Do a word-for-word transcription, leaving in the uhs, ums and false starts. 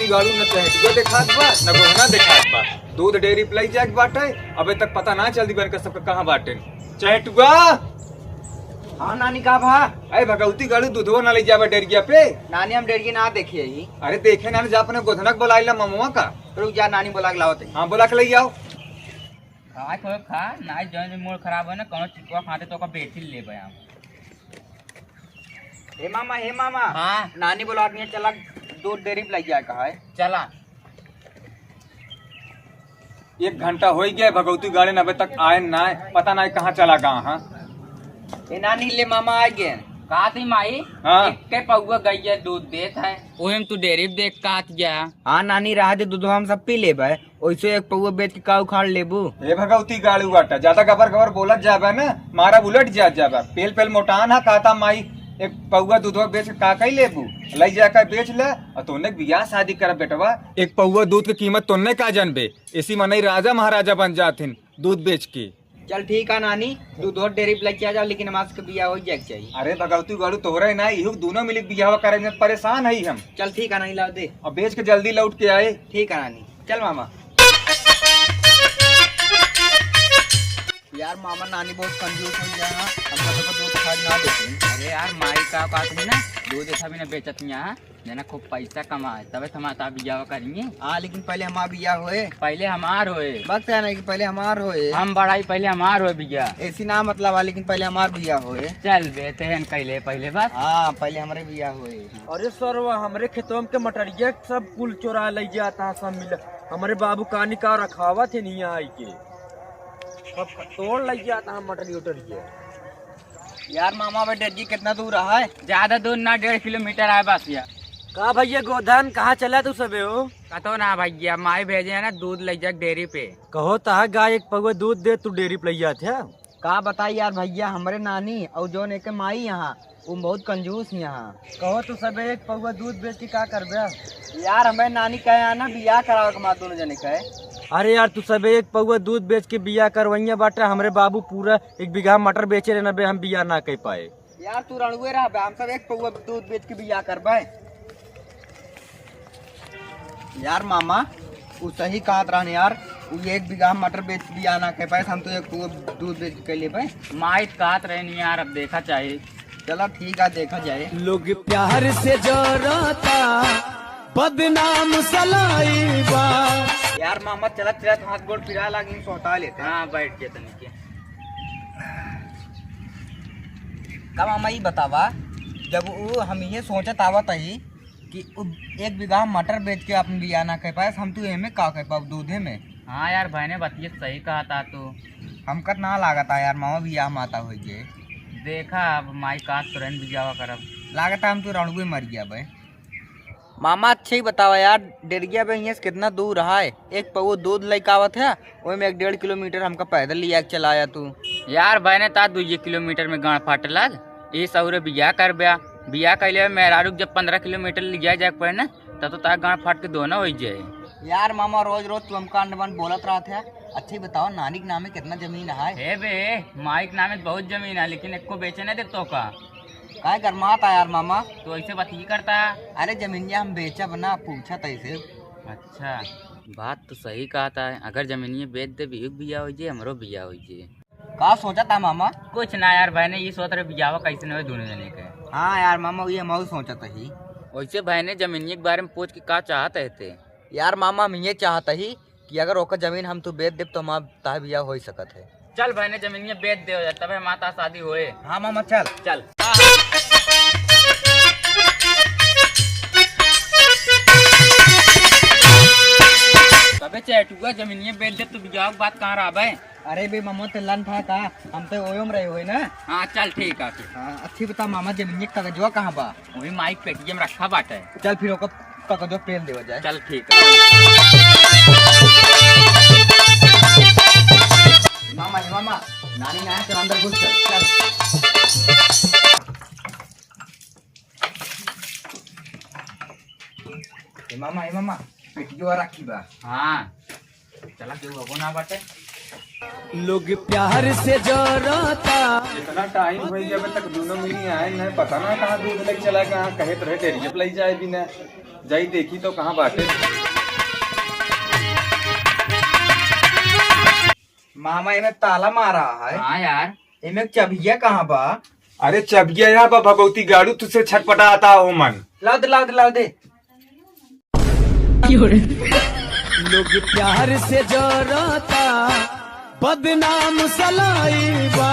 गाड़ू न चहेटुआ देखात बा, न गोधना देखात बा। दूध डेयरी पे लई जाए के बाटे, अबे तक पता ना चल दी बन के सबके कहाँ बाटे। चहेटुआ! हाँ नानी, का भा? अरे भगवती गाड़ू, दूधवा ना लई जाबे डेरिया पे। नानी, हम डेरिया ना देखे ही। अरे देखे ना, जा अपने गोधना के बुलाई ला ममवा का। रुक जा नानी, बुला के लावत ही। हाँ, बुला के लई आओ। खा, खो, खा, ना जौन मूड खराब हो ना, कौनो चिकवा खाते तो ओका बेच ही लेबे हम। हे मामा, हे मामा। हाँ। नानी बोलावत है, चला दूध डेयरी पे लई जाए का है। चला। एक घंटा होइ गया भगवती गाड़े न अबे तक आए ना, पता ना कहाँ चला गा। हाँ। ए नानी, ले मामा आ गए। का थी माई? हाँ। एक के पौआ गैया दूध देत है, ओहे में तू डेयरी पे देख का आत गया। हाँ नानी, रहा दे, दूध हम सब पी लेबे। ओइसे एक पौआ बेच के का उखाड़ लेबू? हे भगवती गाड़ू बाटा, ज्यादा गबर गबर बोलत जाबे ना, मारा उलट जात जाबे। पेल पेल मोटान हा, कहता माई, एक पौआ दूधवा बेच के का कई लेबू? लई जाकर बेच ले, और तोने के बियाह शादी करब बेटवा। एक पौआ दूध के कीमत तोने का जानबे? इसी मनई राजा महाराजा बन जाथिन दूध बेच के। चल ठीक है नानी, तू दूध डेयरी पे लेके आ जाओ, लेकिन हमार सबके बियाह हो जाए के चाहिए। अरे भगवती गाड़ू, तोहरे ना, इहू दोनों मिलके बियाह करे में परेशान है हम। चल ठीक है नानी, लाओ दे। अब बेच के जल्दी लौट के आए। ठीक है नानी। चल मामा। यार मामा, नानी बहुत कंजूस हो गया है, हमका तो दूध खाद ना देती। अरे यार, माई का बात है ना, दूध ऐसा भी ना बेचत यहाँ, जना खूब पैसा कमाए, तबे तो हमारा बियाह करेंगे। हाँ, लेकिन पहले हमार बियाह होए। पहले हमार होए। बस यार, कि पहले हमार होए। हम बड़ाई पहले हमार होए बियाह। ऐसी ना मतलब है, लेकिन पहले हमार बियाह होए। चल बेते हैं कहले पहले बस। हाँ, पहले हमारे बियाह होए। अरे सरवा, हमरे खेतवा में के मटरिया सब कुल चोरा लई जाता है, सब मिला। हमरे बाबू कानी का रखावत है नहीं आई के, सब तोड़ लई जाता है मटरी उटरिया। यार मामा, बे डेढ़ जी कितना दूर है? ज्यादा दूर ना, डेढ़ किलोमीटर है बस यार। का भैया गोधन, कहाँ चला तू सबे हो? कतो ना भैया, माई भेजे है ना दूध लई जा डेयरी पे। कहो तहा गाय एक पौवा दूध दे, तू डेयरी पे लई जात है। का बताई यार भैया, हमरे नानी और जौन एके माई यहाँ, उ बहुत कंजूस यहाँ। कहो तू सबे एक पौवा दूध बेच के का करबे? यार हमें नानी कहे है ना बियाह करावे के हमार दोनों जने कहे। अरे यार तू सबे एक पौवा दूध बेच के बियाह करवइया बाटे, हमरे बाबू पूरा एक बीघा मटर बेचे रहे ना बे, हम बियाह ना कर पाए। यार तू रणुए रहबे, हम सब एक पौवा दूध बेच के बियाह करबे। यार मामा, उ सही कहत रहन यार, उ एक बीघा मटर बेच बियाह ना कर पाए, हम तो एक पौवा दूध बेच के कर लेबे। माई कहत रहन यार, अब देखा चाही। चला ठीक है, देखा जाए। लोग प्यार से जरता, बदनाम सलाई बा। यार मामा, चलत चलत हाथ गोड़ पिरा लागिन, सोता लेते हैं। हाँ, बैठ के तनी के। का मामा, ई बतावा, जब उ हम ये सोचत आवत ही कि उ एक बीघा मटर बेच के अपन बियाह ना कर पाए, हम तू एमे का कर पाब दूधे में? हाँ यार, बहने बतिया सही कहता तू। हमका ना लागता यार मामा, बियाह माता होई जे। देखा, अब माई का तुरंत बियाह करब। लागता हम तू रणुए मर गया बे। मामा, अच्छा ही बतावा यार, डेरिया बे हियां से कितना दूर है? एक पौवा दूध लेके आवत है, ओहिमे एक डेढ़ किलोमीटर हमका पैदल लिया के चलाया तू। यार, बहने ता दुइये किलोमीटर में गांड फाटे लाग, ई सौरे बियाह कर ब्या। बियाह कैले मेहरारू के जब पन्द्रह किलोमीटर लिया जाए के पड़े ना, तब तो तार गांड फाट के दोनों हो जाए। यार मामा, रोज रोज तू हमका अंड बंड बोलत रहत है। अच्छा ही बताओ, नानी के नामे कितना जमीन है? हे बे, माई के नामे बहुत जमीन है, लेकिन एको बेचे ना दे तो का। काहे गरमात है यार मामा? तू ऐसे बात ही करता है। अरे जमीनिया हम बेचब ना, पूछत ऐसे। अच्छा, बात तो सही कहता है। अगर जमीनिया बेच दे, बिहू के बियाह हो जाए, हमरो बियाह हो जाए। का सोचत है मामा? कुछ ना यार बहने, ये सोच रहे बियाह कैसे न हो दोनों जने के। हाँ यार मामा, ये हम सोचत ही। वैसे बहने जमीनिया के बारे में पूछ के का चाहत है ते? यार मामा, हम ये चाहत ही कि अगर ओकर जमीन हम तू बेच देब तो हमार ताहे बियाह हो सकत है। चल बहने, जमीनिया बेच दे हो जाए, तबे हमार ताहे शादी होए। हाँ मामा, चल। चल। तबे चेटुआ, जमीनिया बेच दे, तू बियाह के बात कहाँ रहा बे? अरे बे मामा, ते लन था का? हम तो ओयो में रहे हुए ना। हाँ, चल ठीक है फिर। हाँ, अच्छी बता मामा, जमीनिया कागजवा कहाँ बा? वही माइक पेटिया में रखा बाटे। चल फिर ओकर कागजवा पेल देवा जाए। चल ठीक है। मामा, हे मामा, नानी ना है, चल अंदर घुस चल, चल। हे मामा, हे मामा, पेटिया रखी बा। हाँ। चला, केहू अबो ना बाटे। लोग प्यार से जरता, इतना टाइम होइ गया, अबे तक दूनों मिली आए न, पता ना कहाँ दूध लइ चला, कहाँ कहे तो रहे डेरिया पे लइ जाए बिना। जाई देखी तो कहाँ बाटे। मामा, एमे ताला मारा है। हाँ यार। एमे चबिया कहाँ बा? अरे चबिया यहाँ बा भगवती गाड़ू, तुझसे छटपटा आता हो मन। लाव दे, लाव दे, लाव दे। लोग प्यार से जरता, बदनाम सलाई बा।